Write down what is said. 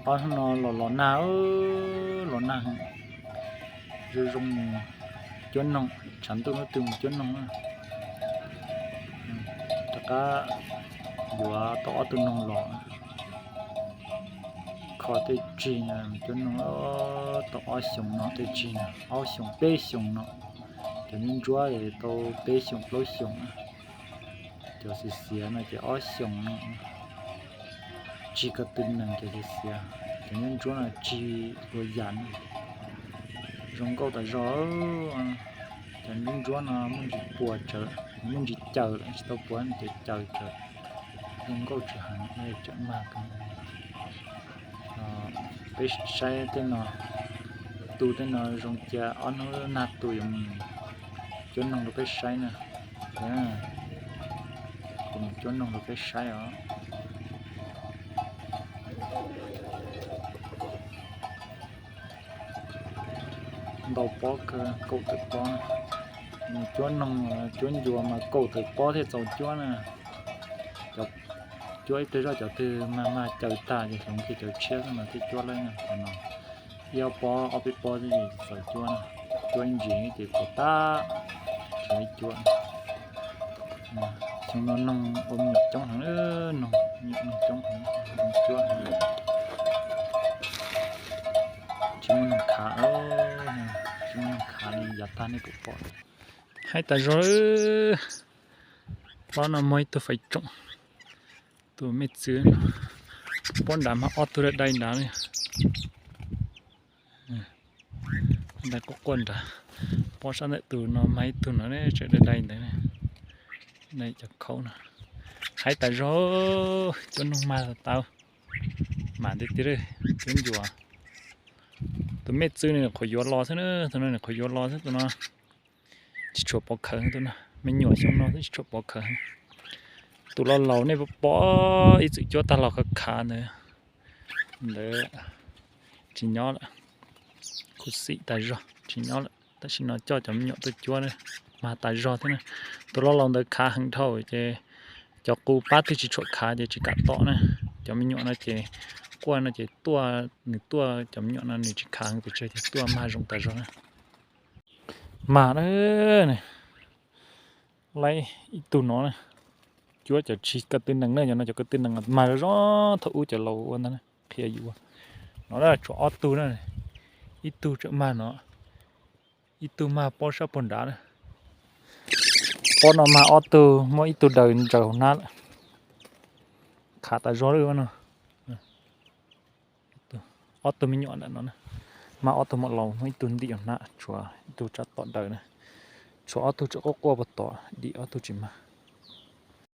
Ob hnub no los los nag, los nag heev, zoo zoo mus cuab noog, tshav ntuj hnub twg mus cuab noog na. Rov qab yuav tau ob tug noog los kho tej tsig na, cuab noog tau ob xyoos no tej tsig na, ob xyoos peb xyoos no, cov ntsuab ntsuab tau peb xyoos plaub xyoos na. Cov xiav xiav no ces ob xyoos no, tsig ko tw nees cov xiav xiav, cov ntsuab ntsuab no tsig dua yam no. Zoo nkauj tas zog. Cov ntsuab ntsuab no muaj ntsis puas tsawv, muaj ntsis caws lawm, tsis tau puas ces caws tsawv. Zoo nkauj tsis heev, tsam mag. Peb saib tej no, tu tej no zoo cia ob hnub nag tu yuav mus cuab noog rau peb saib na. Kuv mus cuab noog rau peb saib os. Ntau pob kawg, kaum tawm pob. Mus cuab noog cuab ncua mas kaum tawm pob thiaj txaus cuab na. Cuab ib pliag zoj cov twg mag mag caws tag ces hloov kiag cov tshiab xwb mas thiaj cuab laib na. Qhov no ib ob pob ob peb pob xwb ces txaus cuab na. Cuab ib ntsis ces txaus tag, tsis cuab. Xyoo no noog ua me nyuam coob heev, noog me nyuam noog coob heev, cuab heev. Tsis muaj noog khav, tsis muaj noog khav li yav tag nej pom pom. Haib tas zog. Pob no muaj ib tug faiv tsoom, tus me txwv no. Pob nrad mas ob tug dai dai nrad li. Dai quaj quaj nrad. Pob sab ntawm tus no mas ib tug no tseem dai dai ntawd. Dai cov khaub no. Haib tas zog, cuab noog mag tau. Mam nti ti, cuab ncua. Tus me txwv no nws qhuav yuav los xwb na, tus no nws qhuav yuav los xwb tus no. Tsis tshua pov khawv tus no, me nyuam xyoo no xwb tsis tshua pov khawv. Tus laus laus nej pom ib txwm cuab tag los khav khav ntawd, ntawd tsis nyob lawm. Khuv xim tas zog, tsis nyob lawm. Tam sim no coj cov me nyuam tuaj cuab, mag tas zog thiab na. Tus laus laus ntawd khav heev dhau ces cov qus pab twg tsis tshua khav ces tsis kam tom na. Cov me nyuam no ces quaj no ces tuaj, nws tuaj cov me nyuam no nws tsis khav heev pes tsawg ces tuaj mag zoo tas zog na. Mag na, laib ib tug no na, cuab cov tsis ko tw nees na, cov no cov ko tw nees mag zoo zoo thaum ub cov laus ua ntag na, qhia yus ua. No na tshuav ob tug na, ib tug tseem mag no, ib tug mag pob sab puag nrad na. Pob no mag ob tug, muaj ib tug daws ntsaws hauv hnab lawm, khav tas zog li no. Ob tug me nyuam ntawm no, mag ob tug mam laus, muaj ib tug ntim hauv hnab, tshuav ib tug tsab tom daws na. Tshuav ob tug tseem quaj quaj puag tod, dim ob tug tsis mag.